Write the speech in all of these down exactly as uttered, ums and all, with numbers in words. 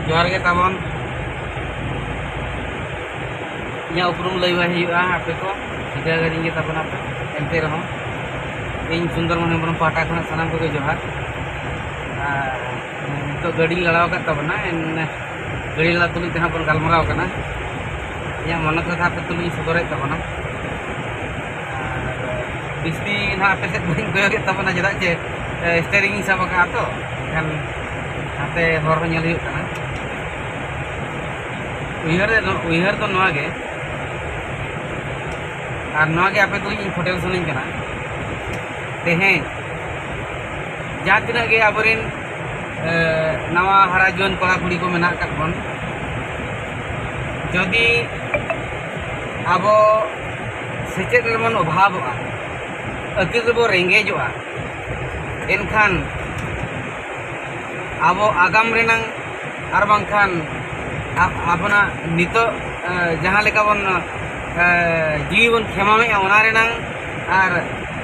ᱡᱚᱦᱟᱨ ᱜᱮ ᱛᱟᱵᱚᱱ᱾ ᱤᱧᱟᱹᱜ ᱩᱯᱨᱩᱢ ᱞᱟᱹᱭ ᱵᱟᱭ ᱦᱩᱭᱩᱜᱼᱟ ᱟᱯᱮ ᱠᱚ, ᱴᱷᱤᱠᱟᱹ ᱠᱟᱹᱫᱤᱧ ᱜᱮ ᱛᱟᱵᱚᱱᱟ ᱯᱮ᱾ ᱮᱱᱛᱮ ᱨᱮᱦᱚᱸ ᱤᱧ ᱥᱩᱱᱫᱚᱨ ᱢᱳᱦᱚᱱ ᱦᱮᱢᱵᱨᱚᱢ ᱯᱟᱦᱴᱟ ᱠᱷᱚᱱᱟᱜ ᱥᱟᱱᱟᱢ ᱠᱚᱜᱮ ᱡᱚᱦᱟᱨ᱾ ᱟᱨ ᱱᱤᱛᱚᱜ ᱜᱟᱹᱰᱤᱧ ᱞᱟᱲᱟᱣ ᱟᱠᱟᱫ ᱛᱟᱵᱚᱱᱟ, ᱮᱱ ᱜᱟᱹᱰᱤ ᱞᱟᱲᱟ ᱛᱩᱞᱩᱡ ᱛᱮᱦᱟᱸᱜ ᱵᱚᱱ ᱜᱟᱞᱢᱟᱨᱟᱣ ᱠᱟᱱᱟ᱾ ᱤᱧᱟᱹᱜ ᱢᱚᱱᱮ ᱠᱟᱛᱷᱟ ᱟᱯᱮ ᱛᱩᱞᱩᱡ ᱤᱧ ᱥᱚᱫᱚᱨᱮᱫ ᱛᱟᱵᱚᱱᱟ᱾ ᱟᱨ ᱵᱤᱥᱛᱤ ᱱᱟᱦᱟᱜ ᱟᱯᱮ ᱥᱮᱫ ᱵᱟᱹᱧ ᱠᱚᱭᱚᱜᱮᱫ ᱛᱟᱵᱚᱱᱟ, ᱪᱮᱫᱟᱜ ᱪᱮ ᱮ, ᱥᱴᱮᱨᱤᱝ ᱤᱧ ᱥᱟᱵ ᱟᱠᱟᱫᱼᱟ ᱛᱚ, ᱮᱱᱠᱷᱟᱱ ᱦᱟᱱᱛᱮ ᱦᱚᱨ ᱦᱚᱸ ᱧᱮᱞ ᱦᱩᱭᱩᱜ ᱠᱟᱱᱟ᱾ ᱩᱭᱦᱟᱹᱨ ᱨᱮ ᱱᱚ-, ᱩᱭᱦᱟᱹᱨ ᱫᱚ ᱱᱚᱣᱟ ᱜᱮ, ᱟᱨ ᱱᱚᱣᱟ ᱜᱮ ᱟᱯᱮ ᱛᱩᱞᱩᱡ ᱤᱧ ᱯᱷᱳᱴᱮᱞ ᱥᱟᱱᱟᱧ ᱠᱟᱱᱟ᱾ ᱛᱮᱦᱮᱧ ᱡᱟᱦᱟᱸ ᱛᱤᱱᱟᱹᱜ ᱜᱮ ᱟᱵᱚᱨᱮᱱ, ᱮ, ᱱᱟᱣᱟ ᱦᱟᱨᱟ ᱡᱩᱣᱟᱹᱱ ᱠᱚᱲᱟ ᱠᱩᱲᱤ ᱠᱚ ᱢᱮᱱᱟᱜ ᱟᱠᱟᱫ ᱵᱚᱱ, ᱡᱩᱫᱤ ᱟᱵᱚ ᱥᱮᱪᱮᱫ ᱨᱮᱵᱚᱱ ᱚᱵᱷᱟᱵᱚᱜᱼᱟ, ᱟᱹᱠᱤᱞ ᱨᱮᱵᱚᱱ ᱨᱮᱸᱜᱮᱡᱚᱜᱼᱟ, ᱮᱱᱠᱷᱟᱱ ᱟᱵᱚ ᱟᱜᱟᱢ ᱨᱮᱱᱟᱝ ᱟᱨ ᱵᱟᱝᱠᱷᱟᱱ ᱟ-, ᱟᱵᱚᱱᱟᱜ ᱱᱤᱛᱚᱜ, ᱮ, ᱡᱟᱦᱟᱸ ᱞᱮᱠᱟ ᱵᱚᱱ, ᱮ, ᱡᱤᱣᱤ ᱵᱚᱱ ᱠᱷᱮᱢᱟᱣᱮᱫᱼᱟ, ᱚᱱᱟ ᱨᱮᱱᱟᱝ ᱟᱨ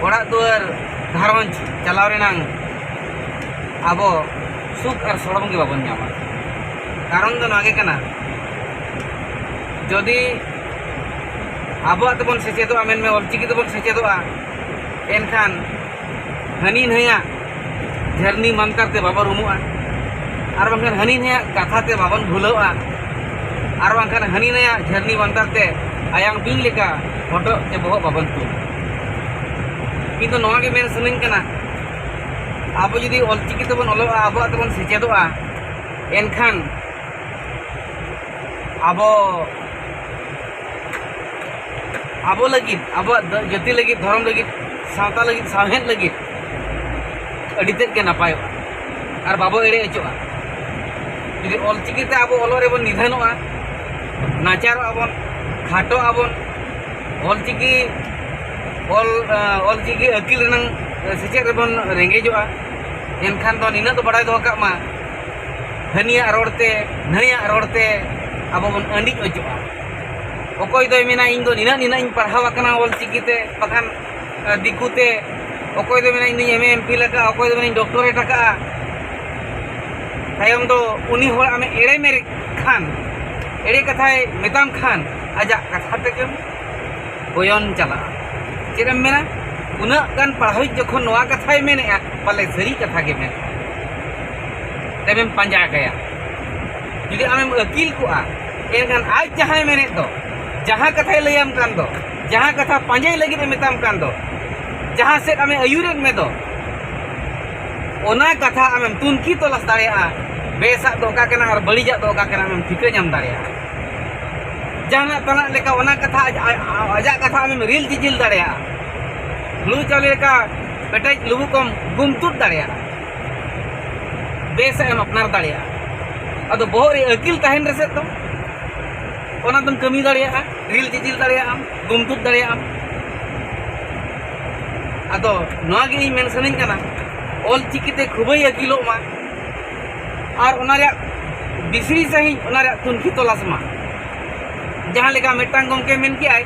ᱚᱲᱟᱜ ᱫᱩᱣᱟᱹᱨ ᱜᱷᱟᱨᱚᱸᱡᱽ ᱪᱟᱞᱟᱣ ᱨᱮᱱᱟᱝ ᱟᱵᱚ ᱥᱩᱠ ᱟᱨ ᱥᱚᱲᱚᱢ ᱜᱮ ᱵᱟᱵᱚᱱ ᱧᱟᱢᱟ᱾ ᱠᱟᱨᱚᱱ ᱫᱚ ᱱᱚᱣᱟ ᱜᱮ ᱠᱟᱱᱟ, ᱡᱩᱫᱤ ᱟᱵᱚᱣᱟᱜ ᱛᱮᱵᱚᱱ ᱥᱮᱪᱮᱫᱚᱜᱼᱟ, ᱢᱮᱱᱢᱮ ᱚᱞᱪᱤᱠᱤ ᱛᱮᱵᱚᱱ ᱥᱮᱪᱮᱫᱚᱜᱼᱟ, ᱮᱱᱠᱷᱟᱱ ᱦᱟᱹᱱᱤ ᱱᱟᱹᱭᱟᱜ ᱡᱷᱟᱹᱨᱱᱤ ᱢᱟᱱᱛᱟᱨ ᱛᱮ ᱵᱟᱵᱚᱱ ᱨᱩᱢᱩᱜᱼᱟ, ᱟᱨ ᱵᱟᱝᱠᱷᱟᱱ ᱦᱟᱹᱱᱤ ᱱᱟᱹᱭᱟᱜ ᱠᱟᱛᱷᱟ ᱛᱮ ᱵᱟᱵᱚᱱ ᱵᱷᱩᱞᱟᱹᱣᱼᱟ, ᱟᱨ ᱵᱟᱝᱠᱷᱟᱱ ᱦᱟᱹᱱᱤ ᱱᱟᱹᱭᱟᱜ ᱡᱷᱟᱹᱨᱱᱤ ᱢᱟᱱᱛᱟᱨ ᱛᱮ ᱟᱭᱟᱝ ᱵᱤᱧ ᱞᱮᱠᱟ ᱦᱚᱴᱚᱜ ᱥᱮ ᱵᱚᱦᱚᱜ ᱵᱟᱵᱚᱱ ᱛᱩᱞᱟ᱾ ᱤᱧ ᱫᱚ ᱱᱚᱣᱟ ᱜᱮ ᱢᱮᱱ ᱥᱟᱱᱟᱧ ᱠᱟᱱᱟ, ᱟᱵᱚ ᱡᱩᱫᱤ ᱚᱞᱪᱤᱠᱤ ᱛᱮᱵᱚᱱ ᱚᱞᱚᱜᱼᱟ, ᱟᱵᱚᱣᱟᱜ ᱛᱮᱵᱚᱱ ᱥᱮᱪᱮᱫᱚᱜᱼᱟ, ᱮᱱᱠᱷᱟᱱ ᱟᱵᱚ, ᱟᱵᱚ ᱞᱟᱹᱜᱤᱫ, ᱟᱵᱚᱣᱟᱜ ᱫᱚ-, ᱡᱟᱹᱛᱤ ᱞᱟᱹᱜᱤᱫ, ᱫᱷᱚᱨᱚᱢ ᱞᱟᱹᱜᱤᱫ, ᱥᱟᱶᱛᱟ ᱞᱟᱹᱜᱤᱫ, ᱥᱟᱶᱦᱮᱫ ᱞᱟᱹᱜᱤᱫ ᱟᱹᱰᱤ ᱛᱮᱫ ᱜᱮ ᱱᱟᱯᱟᱭᱚᱜᱼᱟ ᱟᱨ ᱵᱟᱵᱚ ᱮᱲᱮ ᱦᱚᱪᱚᱜᱼᱟ᱾ ᱡᱩᱫᱤ ᱚᱞᱪᱤᱠᱤ ᱛᱮ ᱟᱵᱚ ᱚᱞᱚᱜ ᱨᱮᱵᱚᱱ ᱱᱤᱫᱷᱟᱹᱱᱚᱜᱼᱟ, ᱱᱟᱪᱟᱨᱚᱜ ᱟᱵᱚᱱ, ᱠᱷᱟᱴᱚᱜ ᱟᱵᱚᱱ, ᱚᱞᱪᱤᱠᱤ ᱚᱞ, ᱮ, ᱚᱞᱪᱤᱠᱤ ᱟᱹᱠᱤᱞ ᱨᱮᱱᱟᱝ, ᱮ, ᱥᱮᱪᱮᱫ ᱨᱮᱵᱚᱱ ᱨᱮᱸᱜᱮᱡᱚᱜᱼᱟ, ᱮᱱᱠᱷᱟᱱ ᱫᱚ ᱱᱤᱱᱟᱹᱜ ᱫᱚ ᱵᱟᱲᱟᱭ ᱫᱚᱦᱚ ᱠᱟᱜ ᱢᱟ, ᱦᱟᱹᱱᱤᱭᱟᱜ ᱨᱚᱲ ᱛᱮ, ᱱᱟᱹᱭᱟᱜ ᱨᱚᱲ ᱛᱮ ᱟᱵᱚ ᱵᱚᱱ ᱟᱹᱰᱤᱡ ᱚᱪᱚᱜᱼᱟ᱾ ᱚᱠᱚᱭ ᱫᱚᱭ ᱢᱮᱱᱟ, "ᱤᱧ ᱫᱚ ᱱᱤᱱᱟᱹᱜ, ᱱᱤᱱᱟᱹᱜ ᱤᱧ ᱯᱟᱲᱦᱟᱣ ᱟᱠᱟᱱᱟ ᱚᱞᱪᱤᱠᱤ ᱛᱮ, ᱵᱟᱠᱷᱟᱱ, ᱮ, ᱫᱤᱠᱩ ᱛᱮ", ᱚᱠᱚᱭ ᱫᱚ ᱢᱮᱱᱟ, "ᱤᱧ ᱫᱚᱧ ᱮᱢ ᱮ ᱮᱢ ᱯᱷᱤᱞ ᱟᱠᱟᱫᱼᱟ", ᱚᱠᱚᱭ ᱫᱚ ᱢᱮᱱᱟ, "ᱤᱧ ᱰᱚᱠᱴᱚᱨᱮᱴ ᱟᱠᱟᱫᱼᱟ", ᱛᱟᱭᱚᱢ ᱫᱚ ᱩᱱᱤ ᱦᱚᱲ ᱟᱢᱮ ᱮᱲᱮ ᱢᱮᱨᱮ ᱠᱷᱟᱱ, ᱮᱲᱮ ᱠᱟᱛᱷᱟᱭ ᱢᱮᱛᱟᱢ ᱠᱷᱟᱱ, ᱟᱡᱟᱜ ᱠᱟᱛᱷᱟ ᱛᱮᱜᱮᱢ ᱜᱚᱭᱚᱱ ᱪᱟᱞᱟᱜᱼᱟ᱾ ᱪᱮᱫ ᱮᱢ ᱢᱮᱱᱟ? ᱩᱱᱟᱹᱜ ᱜᱟᱱ ᱯᱟᱲᱦᱟᱣᱤᱡ ᱡᱚᱠᱷᱚᱱ ᱱᱚᱣᱟ ᱠᱟᱛᱷᱟᱭ ᱢᱮᱱᱮᱜᱼᱟ, ᱯᱟᱞᱮ ᱥᱟᱹᱨᱤ ᱠᱟᱛᱷᱟ ᱜᱮ ᱢᱮᱱᱮᱜᱼᱟ᱾ ᱛᱮᱢᱮᱢ ᱯᱟᱸᱡᱟ ᱠᱟᱭᱟ᱾ ᱡᱩᱫᱤ ᱟᱢᱮᱢ ᱟᱹᱠᱤᱞ ᱠᱚᱜᱼᱟ, ᱮᱱᱠᱷᱟᱱ ᱟᱡ ᱡᱟᱦᱟᱸᱭ ᱢᱮᱱᱮᱫ ᱫᱚ, ᱡᱟᱦᱟᱸ ᱠᱟᱛᱷᱟᱭ ᱞᱟᱹᱭᱟᱢ ᱠᱟᱱ ᱫᱚ, ᱡᱟᱦᱟᱸ ᱠᱟᱛᱷᱟ ᱯᱟᱸᱡᱟᱭ ᱞᱟᱹᱜᱤᱫ ᱮ ᱢᱮᱛᱟᱢ ᱠᱟᱱ ᱫᱚ, ᱡᱟᱦᱟᱸ ᱥᱮᱫ ᱟᱢᱮ ᱟᱹᱭᱩᱨᱮᱫ ᱢᱮ ᱫᱚ, ᱚᱱᱟ ᱠᱟᱛᱷᱟ ᱟᱢᱮᱢ ᱛᱩᱱᱠᱷᱤ ᱛᱚᱞᱟᱥ ᱫᱟᱲᱮᱭᱟᱜᱼᱟ᱾ ᱵᱮᱥᱟᱜ ᱫᱚ ᱚᱠᱟ ᱠᱟᱱᱟ ᱟᱨ ᱵᱟᱹᱲᱤᱡᱟᱜ ᱫᱚ ᱚᱠᱟ ᱠᱟᱱᱟ, ᱟᱢᱮᱢ ᱴᱷᱤᱠᱟᱹ ᱧᱟᱢ ᱫᱟᱲᱮᱭᱟᱜᱼᱟ᱾ ᱡᱟᱦᱟᱱᱟᱜ ᱛᱟᱱᱟᱜ ᱞᱮᱠᱟ ᱚᱱᱟ ᱠᱟᱛᱷᱟ ᱟᱡ, ᱟᱡ, ᱟᱡᱟᱜ ᱠᱟᱛᱷᱟ ᱟᱢᱮᱢ ᱨᱤᱞ ᱡᱤᱡᱤᱞ ᱫᱟᱲᱮᱭᱟᱜᱼᱟ᱾ ᱦᱩᱲᱩ ᱪᱟᱣᱞᱮ ᱞᱮᱠᱟ ᱯᱮᱴᱮᱡ ᱞᱩᱵᱩᱜ ᱠᱚᱢ ᱜᱩᱢ ᱛᱩᱫ ᱫᱟᱲᱮᱭᱟᱜᱼᱟ᱾ ᱵᱮᱥᱟᱜ ᱮᱢ ᱟᱯᱱᱟᱨ ᱫᱟᱲᱮᱭᱟᱜᱼᱟ᱾ ᱟᱫᱚ ᱵᱚᱦᱚᱜ ᱨᱮ ᱟᱹᱠᱤᱞ ᱛᱟᱦᱮᱱ ᱨᱮᱥᱮᱫ ᱫᱚ ᱚᱱᱟ ᱫᱚᱢ ᱠᱟᱹᱢᱤ ᱫᱟᱲᱮᱭᱟᱜᱼᱟ, ᱨᱤᱞ ᱡᱤᱡᱤᱞ ᱫᱟᱲᱮᱭᱟᱜᱼᱟᱢ, ᱜᱩᱢ ᱛᱩᱫ ᱫᱟᱲᱮᱭᱟᱜᱼᱟᱢ᱾ ᱟᱫᱚ ᱱᱚᱣᱟ ᱜᱮ ᱤᱧ ᱢᱮᱱ ᱥᱟᱱᱟᱧ ᱠᱟᱱᱟ, ᱚᱞ ᱪᱤᱠᱤᱛᱮ ᱠᱷᱩᱵᱟᱹᱭ ᱟᱹᱠᱤᱞᱚᱜ ᱢᱟ᱾ ᱟᱨ ᱚᱱᱟ ᱨᱮᱭᱟᱜ ᱵᱤᱥᱲᱤ ᱥᱟᱺᱦᱤᱡ ᱚᱱᱟ ᱨᱮᱭᱟᱜ ᱛᱩᱱᱠᱷᱤ ᱛᱚᱞᱟᱥ ᱢᱟ᱾ ᱡᱟᱦᱟᱸ ᱞᱮᱠᱟ ᱢᱤᱫᱴᱟᱝ ᱜᱚᱢᱠᱮ ᱢᱮᱱ ᱠᱮᱜᱼᱟᱭ,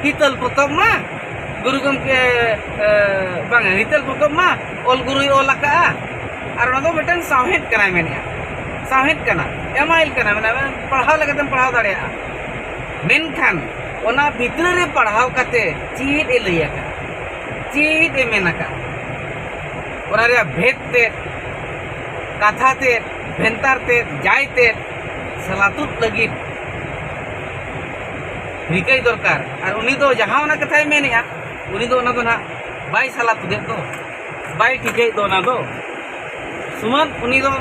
ᱦᱤᱛᱟᱹᱞ ᱯᱚᱛᱚᱵ ᱢᱟ ᱜᱩᱨᱩ ᱜᱚᱢᱠᱮ, ᱮ, ᱵᱟᱝᱟ, ᱦᱤᱛᱟᱹᱞ ᱯᱚᱛᱚᱵ ᱢᱟ ᱚᱞ ᱜᱩᱨᱩᱭ ᱚᱞ ᱟᱠᱟᱜᱼᱟ᱾ ᱟᱨ ᱚᱱᱟ ᱫᱚ ᱢᱤᱫᱴᱟᱝ ᱥᱟᱶᱦᱮᱫ ᱠᱟᱱᱟᱭ ᱢᱮᱱᱮᱜᱼᱟ, ᱥᱟᱶᱦᱮᱫ ᱠᱟᱱᱟ, ᱮᱢᱟᱭᱤᱞ ᱠᱟᱱᱟ, ᱢᱟᱱᱮ ᱯᱟᱲᱦᱟᱣ ᱞᱮᱠᱟᱛᱮᱢ ᱯᱟᱲᱦᱟᱣ ᱫᱟᱲᱮᱭᱟᱜᱼᱟ᱾ ᱢᱮᱱᱠᱷᱟᱱ ᱚᱱᱟ ᱵᱷᱤᱛᱨᱤ ᱨᱮ ᱯᱟᱲᱦᱟᱣ ᱠᱟᱛᱮ ᱪᱮᱫ ᱮ ᱞᱟᱹᱭ ᱟᱠᱟᱫ, ᱪᱮᱫ ᱮ ᱢᱮᱱ ᱟᱠᱟᱫ, ᱚᱱᱟ ᱨᱮᱭᱟᱜ ᱵᱷᱮᱫ ᱛᱮᱫ, ᱠᱟᱛᱷᱟ ᱛᱮᱫ, ᱵᱷᱮᱱᱛᱟᱨ ᱛᱮᱫ, ᱡᱟᱭ ᱛᱮᱫ ᱥᱟᱞᱟ ᱛᱩᱫ ᱞᱟᱹᱜᱤᱫ ᱨᱤᱠᱟᱹᱭ ᱫᱚᱨᱠᱟᱨ᱾ ᱟᱨ ᱩᱱᱤ ᱫᱚ ᱡᱟᱦᱟᱸ ᱚᱱᱟ ᱠᱟᱛᱷᱟᱭ ᱢᱮᱱᱮᱜᱼᱟ, ᱩᱱᱤ ᱫᱚ ᱚᱱᱟ ᱫᱚ ᱱᱟᱦᱟᱜ ᱵᱟᱭ ᱥᱟᱞᱟ ᱛᱩᱫᱮᱫ ᱫᱚ, ᱵᱟᱭ ᱴᱷᱤᱠᱟᱹᱭᱮᱫ ᱫᱚ ᱚᱱᱟ ᱫᱚ᱾ ᱥᱩᱢᱟᱹᱱ ᱩᱱᱤ ᱫᱚ,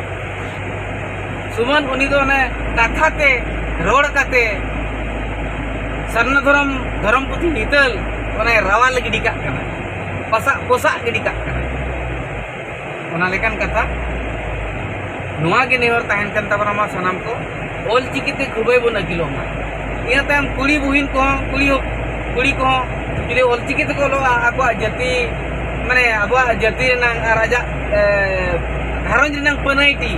ᱥᱩᱢᱟᱹᱱ ᱩᱱᱤ ᱫᱚ ᱚᱱᱮ ᱠᱟᱛᱷᱟ ᱛᱮ, ᱨᱚᱲ ᱠᱟᱛᱮ ᱥᱟᱨᱱᱟ ᱫᱷᱚᱨᱚᱢ, ᱫᱷᱚᱨᱚᱢ ᱯᱩᱛᱷᱤ ᱦᱤᱛᱟᱹᱞ ᱚᱱᱮ ᱨᱟᱣᱟᱞ ᱜᱤᱰᱤ ᱠᱟᱜ ᱠᱟᱱᱟ, ᱯᱚᱥᱟᱜ, ᱯᱚᱥᱟᱜ ᱜᱤᱰᱤ ᱠᱟᱜ ᱠᱟᱱᱟ᱾ ᱚᱱᱟ ᱞᱮᱠᱟᱱ ᱠᱟᱛᱷᱟ᱾ ᱱᱚᱣᱟ ᱜᱮ ᱱᱮᱦᱚᱨ ᱛᱟᱦᱮᱱ ᱠᱟᱱ ᱛᱟᱵᱚᱱᱟ, ᱢᱟ ᱥᱟᱱᱟᱢ ᱠᱚ ᱚᱞ ᱪᱤᱠᱤ ᱛᱮ ᱠᱷᱩᱵᱟᱹᱭ ᱵᱚᱱ ᱟᱹᱠᱤᱞᱚᱜ ᱢᱟ᱾ ᱤᱱᱟᱹ ᱛᱟᱭᱚᱢ ᱠᱩᱲᱤ ᱵᱩᱦᱤᱱ ᱠᱚᱦᱚᱸ, ᱠᱩᱲᱤ ᱦᱚ-, ᱠᱩᱲᱤ ᱠᱚᱦᱚᱸ ᱡᱩᱫᱤ ᱚᱞ ᱪᱤᱠᱤ ᱛᱮᱠᱚ ᱚᱞᱚᱜᱼᱟ, ᱟᱠᱚᱣᱟᱜ ᱡᱟᱹᱛᱤ, ᱢᱟᱱᱮ ᱟᱵᱚᱣᱟᱜ ᱡᱟᱹᱛᱤ ᱨᱮᱱᱟᱝ ᱟᱨ ᱟᱡᱟᱜ, ᱮ, ᱜᱷᱟᱨᱚᱸᱡᱽ ᱨᱮᱱᱟᱝ ᱯᱟᱹᱱᱟᱹᱭᱴᱤ,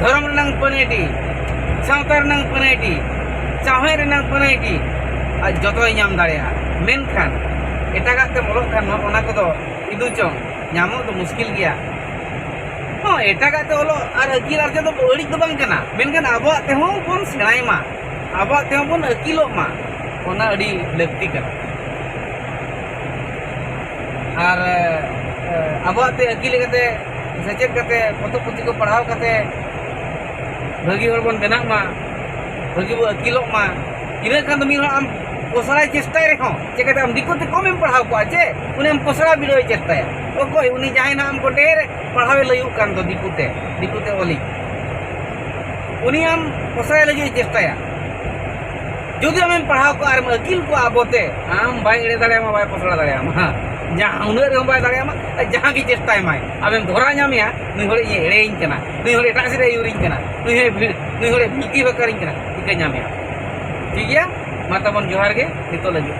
ᱫᱷᱚᱨᱚᱢ ᱨᱮᱱᱟᱝ ᱯᱟᱹᱱᱟᱹᱭᱴᱤ, ᱥᱟᱶᱛᱟ ᱨᱮᱱᱟᱝ ᱯᱟᱹᱱᱟᱹᱭᱴᱤ, ᱥᱟᱶᱦᱮᱫ ᱨᱮᱱᱟᱝ ᱯᱟᱹᱱᱟᱹᱭᱴᱤ ᱟᱡ ᱡᱚᱛᱚᱭ ᱧᱟᱢ ᱫᱟᱲᱮᱭᱟᱜᱼᱟ᱾ ᱢᱮᱱᱠᱷᱟᱱ ᱮᱴᱟᱜᱟᱜ ᱛᱮᱢ ᱚᱞᱚᱜ ᱠᱷᱟᱱ ᱱᱚᱜᱼᱚ ᱱᱟ ᱠᱚᱫᱚ ᱤᱫᱩ ᱪᱚᱝ ᱧᱟᱢᱚᱜ ᱫᱚ ᱢᱩᱥᱠᱤᱞ ᱜᱮᱭᱟ᱾ ᱮᱴᱟᱜᱟᱜ ᱛᱮ ᱚᱞᱚᱜ ᱟᱨ ᱟᱹᱠᱤᱞ ᱟᱨᱡᱟᱣ ᱫᱚ ᱵᱟᱹᱲᱤᱡ ᱫᱚ ᱵᱟᱝ ᱠᱟᱱᱟ, ᱢᱮᱱᱠᱷᱟᱱ ᱟᱵᱚᱣᱟᱜ ᱛᱮᱦᱚᱸ ᱵᱚᱱ ᱥᱮᱬᱟᱭ ᱢᱟ, ᱟᱵᱚᱣᱟᱜ ᱛᱮᱦᱚᱸ ᱵᱚᱱ ᱟᱹᱠᱤᱞᱚᱜ ᱢᱟ, ᱚᱱᱟ ᱟᱹᱰᱤ ᱞᱟᱹᱠᱛᱤ ᱠᱟᱱᱟ᱾ ᱟᱨ ᱮ, ᱟᱵᱚᱣᱟᱜ ᱛᱮ ᱟᱹᱠᱤᱞ ᱠᱟᱛᱮ, ᱥᱮᱪᱮᱫ ᱠᱟᱛᱮ, ᱯᱚᱛᱚᱵ ᱯᱩᱛᱷᱤ ᱠᱚ ᱯᱟᱲᱦᱟᱣ ᱠᱟᱛᱮ ᱵᱷᱟᱹᱜᱤ ᱦᱚᱲ ᱵᱚᱱ ᱵᱮᱱᱟᱜ ᱢᱟ, ᱵᱷᱟᱹᱜᱤ ᱵᱚ ᱟᱹᱠᱤᱞᱚᱜ ᱢᱟ᱾ ᱤᱱᱟᱹ ᱠᱷᱟᱱ ᱫᱚ ᱢᱤᱫ ᱦᱚᱲ ᱟᱢ ᱯᱚᱥᱲᱟᱭ ᱪᱮᱥᱴᱟᱭ ᱨᱮᱦᱚᱸ, ᱪᱤᱠᱟᱹᱛᱮ ᱟᱢ ᱫᱤᱠᱩ ᱛᱮ ᱠᱚᱢᱮᱢ ᱯᱟᱲᱦᱟᱣ ᱠᱚᱣᱟ ᱪᱮ? ᱩᱱᱤ ᱟᱢ ᱯᱚᱥᱲᱟ ᱵᱤᱰᱟᱹᱣᱮ ᱪᱮᱥᱴᱟᱭᱟ᱾ ᱚᱠᱚᱭ? ᱩᱱᱤ ᱡᱟᱦᱟᱸᱭ ᱱᱟᱜ ᱟᱢ ᱠᱚ ᱰᱷᱮᱨ ᱯᱟᱲᱦᱟᱣᱮ ᱞᱟᱹᱭᱩᱜ ᱠᱟᱱ ᱫᱚ ᱫᱤᱠᱩ ᱛᱮ, ᱫᱤᱠᱩ ᱛᱮ ᱚᱞᱤᱡ, ᱩᱱᱤ ᱟᱢ ᱯᱚᱥᱲᱟᱭ ᱞᱟᱹᱜᱤᱫ ᱮ ᱪᱮᱥᱴᱟᱭᱟ᱾ ᱡᱩᱫᱤ ᱟᱢᱮᱢ ᱯᱟᱲᱦᱟᱣ ᱠᱚᱣᱟ ᱟᱨᱮᱢ ᱟᱹᱠᱤᱞ ᱠᱚᱣᱟ ᱟᱵᱚᱛᱮ, ᱟᱢ ᱵᱟᱭ ᱮᱲᱮ ᱫᱟᱲᱮᱭᱟᱢᱟ, ᱵᱟᱭ ᱯᱚᱥᱲᱟ ᱫᱟᱲᱮᱭᱟᱢᱟ᱾ ᱦᱮᱸ, ᱡᱟᱦᱟᱸ ᱩᱱᱟᱹᱜ ᱨᱮᱦᱚᱸ ᱵᱟᱭ ᱫᱟᱲᱮᱭᱟᱢᱟ, ᱡᱟᱦᱟᱸ ᱜᱮ ᱪᱮᱥᱴᱟᱭ ᱢᱟᱭ, ᱟᱢᱮᱢ ᱫᱷᱚᱨᱟ ᱧᱟᱢᱮᱭᱟ, ᱱᱩᱭ ᱦᱚᱲ ᱤᱧᱮ ᱮᱲᱮᱭᱤᱧ ᱠᱟᱱᱟ, ᱱᱩᱭ ᱦᱚᱲ ᱮᱴᱟᱜ ᱥᱮᱫ ᱮ ᱟᱹᱭᱩᱨᱤᱧ ᱠᱟᱱᱟ, ᱱᱩᱭ ᱦᱚᱲ, ᱱᱩᱭ ᱦᱚᱲ ᱵᱷᱤᱞᱠᱤ ᱵᱷᱟᱠᱟᱨᱤᱧ ᱠᱟᱱᱟ, ᱴᱷᱤᱠᱟᱹ ᱧᱟᱢᱮᱭᱟ᱾ ᱴᱷᱤᱠ ᱜᱮᱭᱟ, ᱢᱟ ᱛᱟᱵᱚᱱ ᱡᱚᱦᱟᱨ ᱜᱮ ᱱᱤᱛᱚᱜ ᱞᱟᱹᱜᱤᱫ᱾